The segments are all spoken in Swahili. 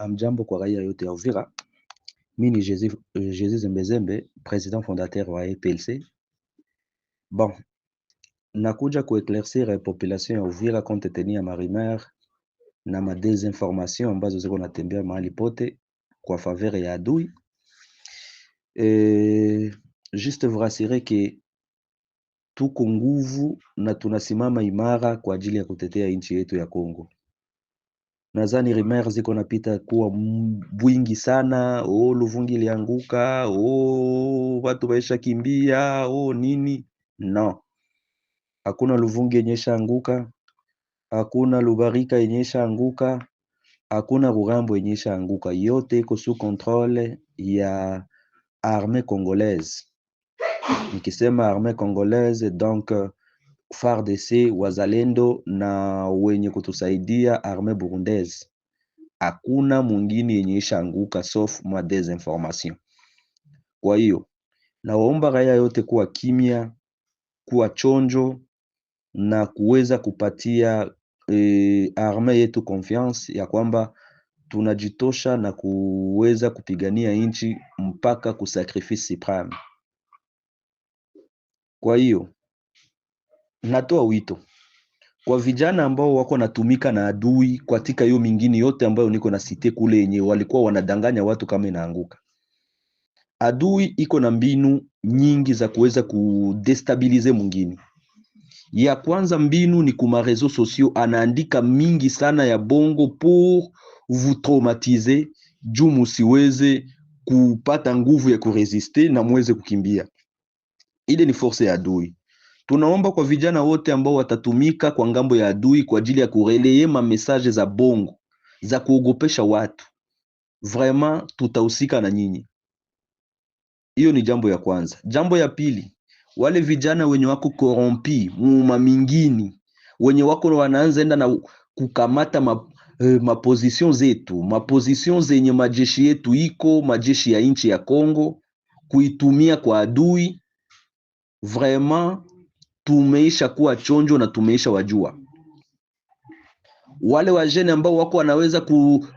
Amjambo kwa raia yote ya Uvira. Mi ni Jésus, Jésus Zembezembe, président fondateur wa EPLC. Bon, nakuja kuéclaircir population ya Uvira compte tenu ya marumeurs na madésinformation ambazo ziko natembea mahali pote kwa faveur ya adui. Juste vous rassurer que tuko nguvu na tunasimama imara kwa ajili ya kutetea nchi yetu ya Kongo. Nadhani rumeurs ziko napita kuwa bwingi sana, oh, Luvungi ilianguka, oh, watu waisha kimbia, oh, nini. No, hakuna Luvungi yenye anguka, hakuna Lubarika yenye anguka, hakuna Rurambo yenye anguka, yote iko sous contrôle ya armée congolaise. Nikisema armée congolaise, donc FARDC, wazalendo na wenye kutusaidia armée burundaise. Hakuna mwingine yenye ishaanguka sauf ma désinformation. Kwa hiyo nawaomba raia yote kuwa kimya, kuwa chonjo na kuweza kupatia armée yetu confiance ya kwamba tunajitosha na kuweza kupigania nchi mpaka ku sacrifice suprême. Kwa hiyo natoa wito kwa vijana ambao wako natumika na adui katika hiyo mingine yote ambayo niko na cité kule yenye walikuwa wanadanganya watu kama inaanguka. Adui iko na mbinu nyingi za kuweza kudéstabiliser mwingine. Ya kwanza mbinu ni kuma réseaux sociaux, anaandika mingi sana ya bongo pour vous traumatiser juu musiweze kupata nguvu ya kurésister na muweze kukimbia. Ile ni force ya adui. Tunaomba kwa vijana wote ambao watatumika kwa ngambo ya adui kwa ajili ya kurelayer ma message za bongo za kuogopesha watu, vraiment tutahusika na nyinyi. Hiyo ni jambo ya kwanza. Jambo ya pili, wale vijana wenye wako corrompus muma mingini wenye wako wanaanza enda na kukamata maposition zetu, maposition zenye majeshi yetu iko majeshi ya nchi ya Congo kuitumia kwa adui, vraiment tumeisha kuwa chonjo na tumeisha wajua wale wajene ambao wako wanaweza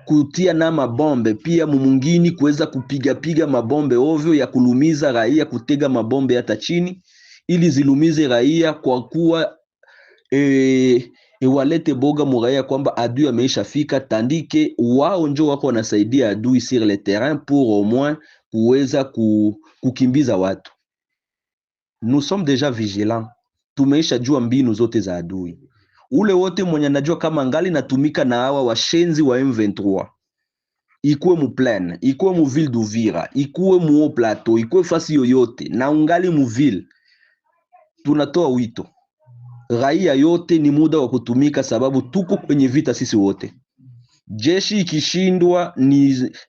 kutia na mabombe pia mumungini kuweza kupigapiga mabombe ovyo ya kulumiza raia, kutega mabombe hata chini ili zilumize raia, kwa kuwa walete boga muraia kwamba adui ameisha fika, tandike wao njo wako wanasaidia adui sur le terrain pour au moins kuweza kukimbiza watu. Nous sommes déjà vigilants, tumeisha jua mbinu zote za adui. Ule wote mwenye anajua kama ngali natumika na hawa washenzi wa M23, ikuwe mu plaine, ikuwe mu ville d'Uvira, ikuwe mu haut plateau, ikuwe fasi yoyote na ungali mu ville, tunatoa wito raia yote, ni muda wa kutumika, sababu tuko kwenye vita sisi wote. Jeshi ikishindwa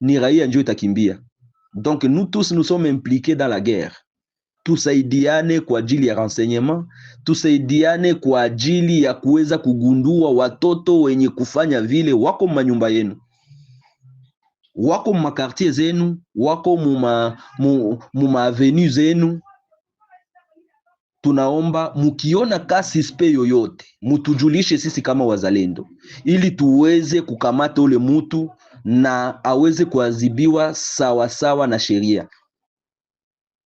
ni raia ndio itakimbia. Donc nous tous, nous sommes impliqués dans la guerre. Tusaidiane kwa ajili ya renseignement, tusaidiane kwa ajili ya kuweza kugundua watoto wenye kufanya vile wako manyumba yenu, wako mumaquartier zenu, wako muma avenue zenu. Tunaomba mukiona cas suspect yoyote mutujulishe sisi kama wazalendo, ili tuweze kukamata ule mutu na aweze kuadhibiwa sawa sawa na sheria.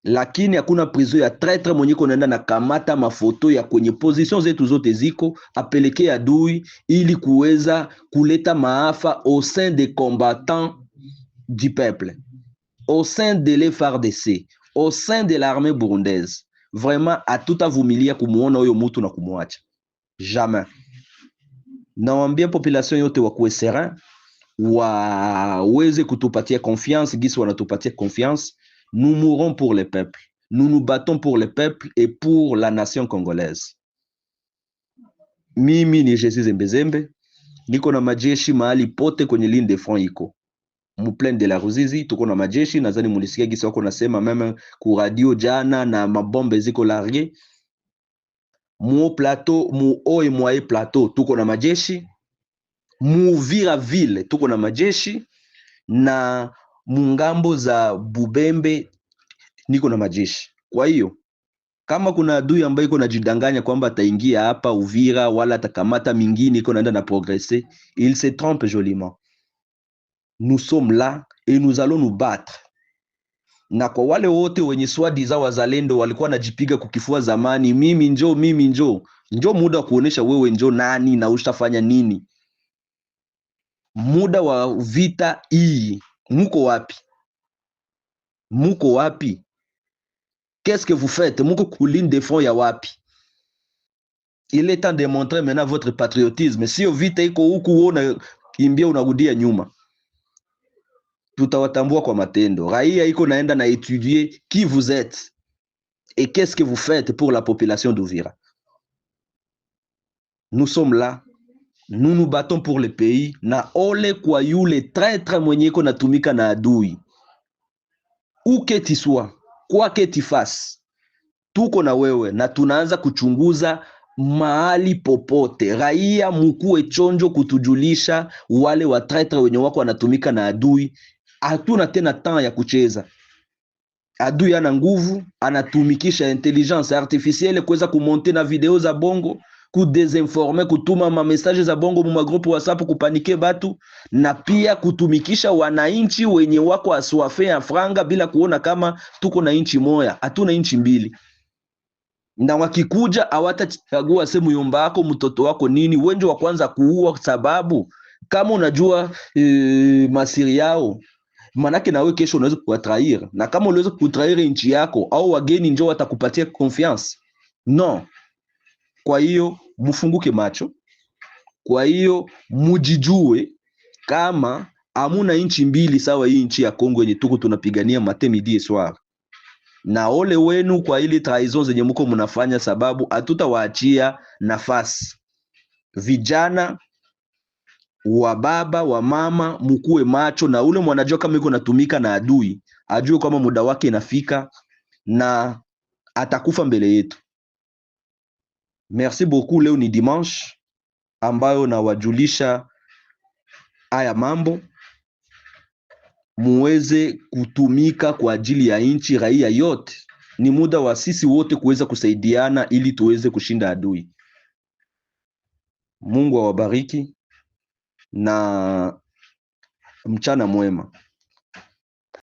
Lakini hakuna prison ya traître mwenye konaenda na kamata mafoto ya kwenye position zetu zote ziko apeleke adui ili kuweza kuleta maafa au sein des combattants du peuple, au sein de l'FARDC, au sein de l'armée burundaise. Vraiment hatutavumilia kumuona huyo mutu na kumwacha, jamais. Nawambia population yote wakuwe serein, waweze kutupatia confiance gisi wanatupatia confiance. Nous mourrons pour le peuple, nous nous battons pour le peuple et pour la nation congolaise. Mimi ni Jesus Zembezembe, niko na majeshi mahali pote kwenye ligne de front iko mu plaine de la Ruzizi, tuko na majeshi. Nadhani mulisikia gisi wako nasema même ku radio jana na mabombe ziko largué mu plateau, mu haut et moyen plateau tuko na majeshi, mu Uvira ville tuko na majeshi na mungambo za Bubembe niko na majeshi. Kwa hiyo kama kuna adui ambaye iko najidanganya kwamba ataingia hapa Uvira wala atakamata mingine iko naenda na progresser, il se trompe joliment. Nous sommes là et nous allons nous battre. Na kwa wale wote wenye soi-disant wazalendo walikuwa wanajipiga kukifua zamani, mimi njo, mimi njo, njo muda wa kuonesha wewe njo nani na ushafanya nini. Muda wa vita hii, muko wapi? Muko wapi? Qu'est-ce que vous faites? Muko ku ligne de front ya wapi? Il est temps de montrer maintenant votre patriotisme. Sio vita iko huku, wewe unakimbia unarudia nyuma. Tutawatambua kwa matendo. Raia iko naenda na étudier qui vous êtes et qu'est-ce que vous faites pour la population d'Uvira. Nous sommes là, nous nous battons pour le pays. Na ole kwa yule traître mwenye iko natumika na adui, où que tu sois, quoi que tu fasses, tuko na wewe na tunaanza kuchunguza mahali popote. Raia mukuwe chonjo kutujulisha wale wa traître wenye wako wanatumika na adui. Hatuna tena temps ya kucheza. Adui ana nguvu, anatumikisha intelligence artificielle kuweza kumonter na video za bongo, kudésinformer, kutuma ma message za bongo mu magroupe WhatsApp, kupaniquer batu na pia kutumikisha wananchi wenye wako assoiffés ya franga bila kuona kama tuko na inchi moya, hatuna inchi mbili. Na wakikuja hawatachagua sehemu yomba yako mtoto wako nini, wenjo wa kwanza kuua, sababu kama unajua masiri yao, manake nawe kesho unaweza kuwatrahir, na kama unaweza kutrahir nchi yako au wageni njo watakupatia confiance? Non. Kwa hiyo mufunguke macho, kwa hiyo mujijue kama hamuna nchi mbili sawa hii nchi ya Kongo yenye tuko tunapigania matin, midi et soir. Na ole wenu kwa ili trahison zenye muko munafanya, sababu hatutawaachia nafasi. Vijana wa baba wa mama, mukuwe macho, na ule mwanajua kama iko natumika na adui ajue kama muda wake inafika na atakufa mbele yetu. Merci beaucoup. Leo ni dimanche ambayo nawajulisha haya mambo, muweze kutumika kwa ajili ya nchi, raia yote. Ni muda wa sisi wote kuweza kusaidiana ili tuweze kushinda adui. Mungu awabariki na mchana mwema.